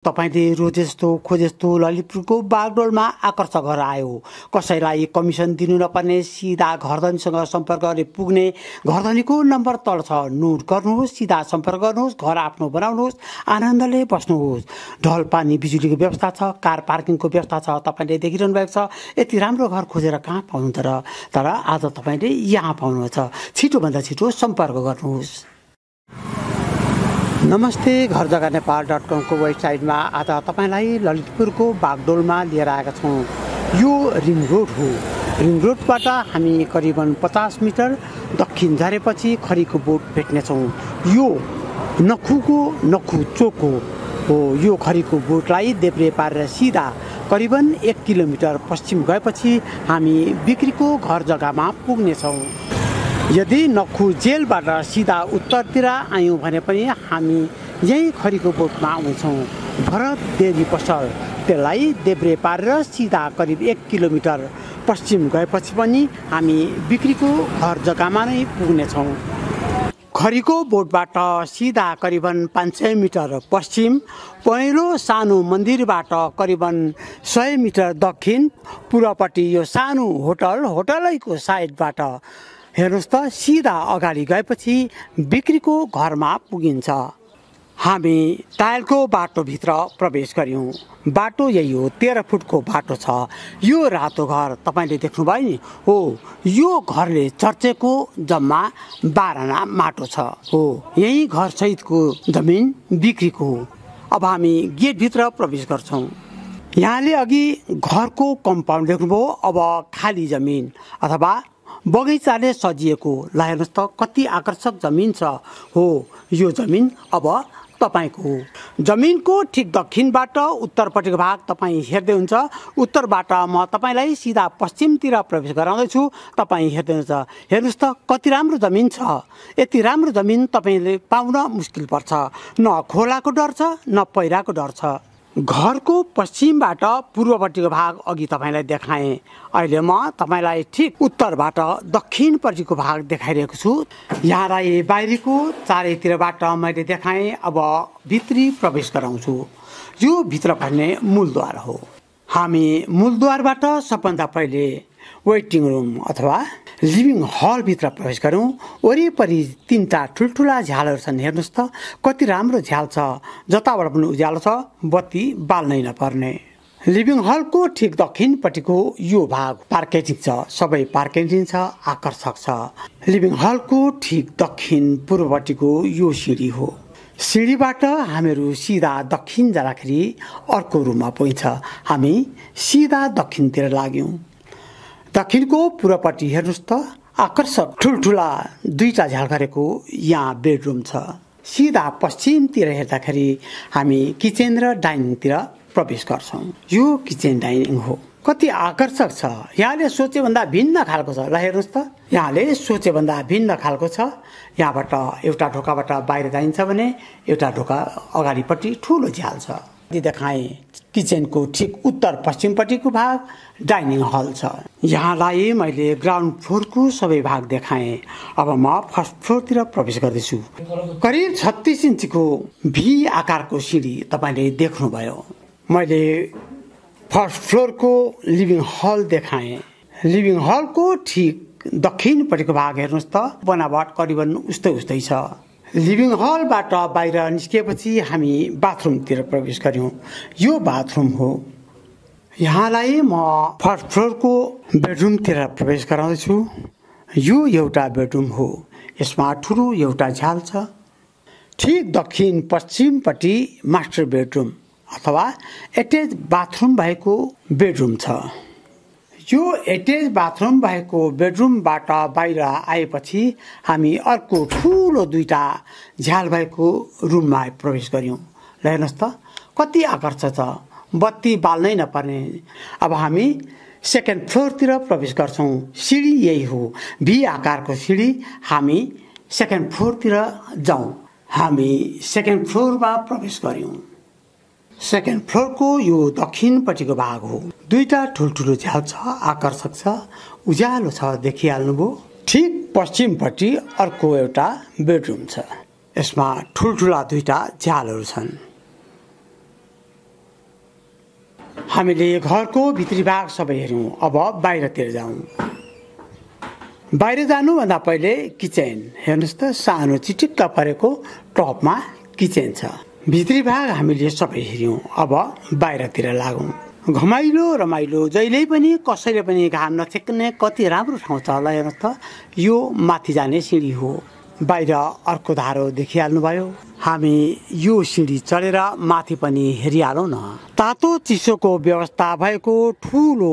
तपाईले रोजेस्तो खोजेस्तो ललितपुरको बागडोलमा आकर्षक घर आयो। कसैलाई कमिसन दिनु नपर्ने सिधा घरधनीसँग सम्पर्क गरी पुग्ने घरधनीको नम्बर तल छ, नोट गर्नुहोस्, सिधा सम्पर्क गर्नुहोस्, घर आफ्नो बनाउनुहोस्, आनन्दले बस्नुहोस्। ढल पानी बिजुलीको व्यवस्था छ, कार पार्किङको व्यवस्था छ। तपाईले देखिरहनु भएको छ यति राम्रो घर खोजेर कहाँ पाउनु तर आज तपाईले यहाँ पाउनुहुन्छ। छिटोभन्दा छिटो सम्पर्क गर्नुहोस्। नमस्ते, घर जग्गा नेपाल.com को वेबसाइटमा आज तपाईलाई ललितपुरको बागडोलमा लिएर आएका छौँ। यो रिङ रोड हो। रिङ रोडबाट हामी करिबन 50 मिटर दक्षिण झरेपछि खरीको बोट भेट्नेछौँ। यो नखु चोक हो। यो खरीको बोटलाई देब्रे पारेर सिधा करिबन 1 किलोमिटर पश्चिम गएपछि हामी बिक्रीको घर जग्गामा पुग्नेछौँ। यदि नखु जेलबाट सिधा उत्तरतिर आयौँ भने पनि हामी यही खरीको बोटमा आउँछौँ। भरत डेरी पसल, त्यसलाई देब्रे पारेर सिधा करिब 1 किलोमिटर पश्चिम गएपछि पनि हामी बिक्रीको घर जग्गामा नै पुग्नेछौँ। खरीको बोटबाट सिधा करिबन 500 मिटर पश्चिम पहिलो सानो मन्दिरबाट करिबन 100 मिटर दक्षिण पूर्वपट्टि यो सानो होटलैको साइडबाट हेर्नुहोस् त सिधा अगाडि गएपछि बिक्रीको घरमा पुगिन्छ। हामी टाइलको बाटोभित्र प्रवेश गर्यौँ। बाटो यही हो, 13 फुटको बाटो छ। यो रातो घर तपाईले देख्नुभयो नि हो, यो घरले चर्चेको जम्मा 12 माटो छ हो। यही घर सहितको जमिन बिक्रीको हो। अब हामी गेटभित्र प्रवेश गर्छौँ। यहाँले अघि घरको कम्पाउन्ड देख्नुभयो, अब खाली जमिन अथवा बगैँचाले सजिएको। ल हेर्नुहोस् त कति आकर्षक जमिन छ हो। यो जमिन अब तपाईको हो। जमिनको ठिक दक्षिणबाट उत्तरपट्टिको भाग तपाईँ हेर्दै हुन्छ। उत्तरबाट म तपाईँलाई सिधा पश्चिमतिर प्रवेश गराउँदैछु। तपाईँ हेर्दै हुन्छ। हेर्नुहोस् त कति राम्रो जमिन छ। यति राम्रो जमिन तपाईँले पाउन मुस्किल पर्छ। न खोलाको डर छ, न पहिराको डर छ। घरको पश्चिमबाट पूर्वपट्टिको भाग अघि तपाईँलाई देखाएँ। अहिले म तपाईँलाई ठिक उत्तरबाट दक्षिणपट्टिको भाग देखाइरहेको छु। यहाँलाई बाहिरको चारैतिरबाट मैले देखाएँ। अब भित्री प्रवेश गराउँछु। यो भित्र भन्ने मूलद्वार हो। हामी मूलद्वारबाट सबभन्दा पहिले वेटिङ रुम अथवा लिभिङ हलभित्र प्रवेश गरौँ। वरिपरि 3टा ठुल्ठुला झ्यालहरू छन्। हेर्नुहोस् त कति राम्रो झ्याल छ। जताबाट पनि उज्यालो छ, बत्ती बाल्नै नपर्ने। लिभिङ हलको ठिक दक्षिणपट्टिको यो भाग पार्किङ छ। सबै पार्किङ छ, आकर्षक छ। लिभिङ हलको ठिक दक्षिण पूर्वपट्टिको यो सिँढी हो। सिँढीबाट हामीहरू सिधा दक्षिण जाँदाखेरि अर्को रुममा पुगिन्छ। हामी सिधा दक्षिणतिर लाग्यौँ। दक्षिणको पूर्वपट्टि हेर्नुहोस् त आकर्षक ठुल्ठुला 2टा झ्याल गरेको यहाँ बेडरुम छ। सिधा पश्चिमतिर हेर्दाखेरि हामी किचन र डाइनिङतिर प्रवेश गर्छौँ। यो किचन डाइनिङ हो। कति आकर्षक छ। यहाँले सोचेभन्दा भिन्न खालको छ। ल हेर्नुहोस् त यहाँले सोचेभन्दा भिन्न खालको छ। यहाँबाट एउटा ढोकाबाट बाहिर जाइन्छ भने एउटा ढोका अगाडिपट्टि ठुलो झ्याल छ। देखाएँ किचनको ठिक उत्तर पश्चिमपट्टिको भाग डाइनिङ हल छ। यहाँलाई मैले ग्राउन्ड फ्लोरको सबै भाग देखाएँ। अब म फर्स्ट फ्लोरतिर प्रवेश गर्दैछु। करिब 36 इन्चको भी आकारको सिँढी तपाईँले देख्नुभयो। मैले फर्स्ट फ्लोरको लिभिङ हल देखाएँ। लिभिङ हलको ठिक दक्षिणपट्टिको भाग हेर्नुहोस् त बनावट करिबन उस्तै छ। लिभिङ हलबाट बाहिर निस्किएपछि हामी बाथरुमतिर प्रवेश गर्यौँ। यो बाथरुम हो। यहाँलाई म फर्स्ट फ्लोरको बेडरुमतिर प्रवेश गराउँदैछु। यो एउटा बेडरुम हो। यसमा ठुलो एउटा झ्याल छ। ठिक दक्षिण पश्चिमपट्टि मास्टर बेडरुम अथवा एटेच बाथरुम भएको बेडरुम छ। यो एटेच बाथरुम भएको बेडरुमबाट बाहिर आएपछि हामी अर्को ठुलो 2टा झ्याल भएको रुममा प्रवेश गर्यौँ। ल हेर्नुहोस् त कति आकर्षक छ। बत्ती बाल्नै नपर्ने। अब हामी सेकेन्ड फ्लोरतिर प्रवेश गर्छौँ। सिँढी यही हो, भी आकारको सिँढी। हामी सेकेन्ड फ्लोरतिर जाउँ। हामी सेकेन्ड फ्लोरमा प्रवेश गर्यौँ। सेकेन्ड फ्लोरको यो दक्षिणपट्टिको भाग हो। 2टा ठुल्ठुलो झ्याल छ, आकर्षक छ, उज्यालो छ, देखिहाल्नुभयो। ठिक पश्चिमपट्टि अर्को एउटा बेडरुम छ। यसमा ठुल्ठुला 2टा झ्यालहरू छन्। हामीले घरको भित्री भाग सबै हेर्यौं। अब बाहिरतिर जाउँ। बाहिर जानुभन्दा पहिले किचन हेर्नुहोस् त, सानो चिटिक्क परेको टपमा किचन छ। भित्री भाग हामीले सबै हेर्यौं। अब बाहिरतिर लागौँ। घमाइलो रमाइलो जहिल्यै पनि कसैले पनि घाम नछेक्ने कति राम्रो ठाउँ छ होला। हेर्नुहोस् त, यो माथि जाने सिँढी हो। बाहिर अर्को धारो देखिहाल्नुभयो। हामी यो सिँढी चढेर माथि पनि हेरिहालौँ न। तातो चिसोको व्यवस्था भएको ठुलो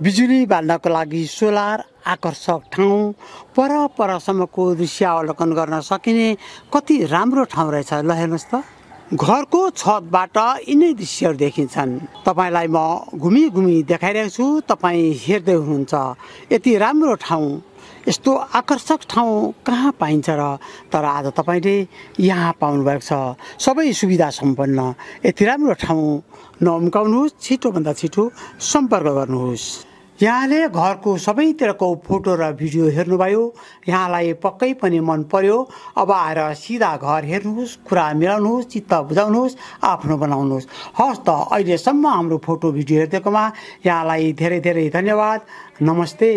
बिजुली बाल्नको लागि सोलर आकर्षक ठाउँ। परसम्मको दृश्यावलोकन गर्न सकिने कति राम्रो ठाउँ रहेछ ल। हेर्नुहोस् त, घरको छतबाट यिनै दृश्यहरू देखिन्छन्। तपाईलाई म घुमी घुमी देखाइरहेको छु, तपाईँ हेर्दै हुनुहुन्छ। यति राम्रो ठाउँ, यस्तो आकर्षक ठाउँ कहाँ पाइन्छ र? तर आज तपाईँले यहाँ पाउनुभएको छ। सबै सुविधा सम्पन्न यति राम्रो ठाउँ नउम्काउनुहोस्। छिटोभन्दा छिटो सम्पर्क गर्नुहोस्। यहाँले घरको सबैतिरको फोटो र भिडियो हेर्नुभयो। यहाँलाई पक्कै पनि मन पर्यो। अब आएर सिधा घर हेर्नुहोस्, कुरा मिलाउनुहोस्, चित्त बुझाउनुहोस्, आफ्नो बनाउनुहोस्। हस् त, अहिलेसम्म हाम्रो फोटो भिडियो हेरिदिएकोमा यहाँलाई धेरै धेरै धन्यवाद। नमस्ते।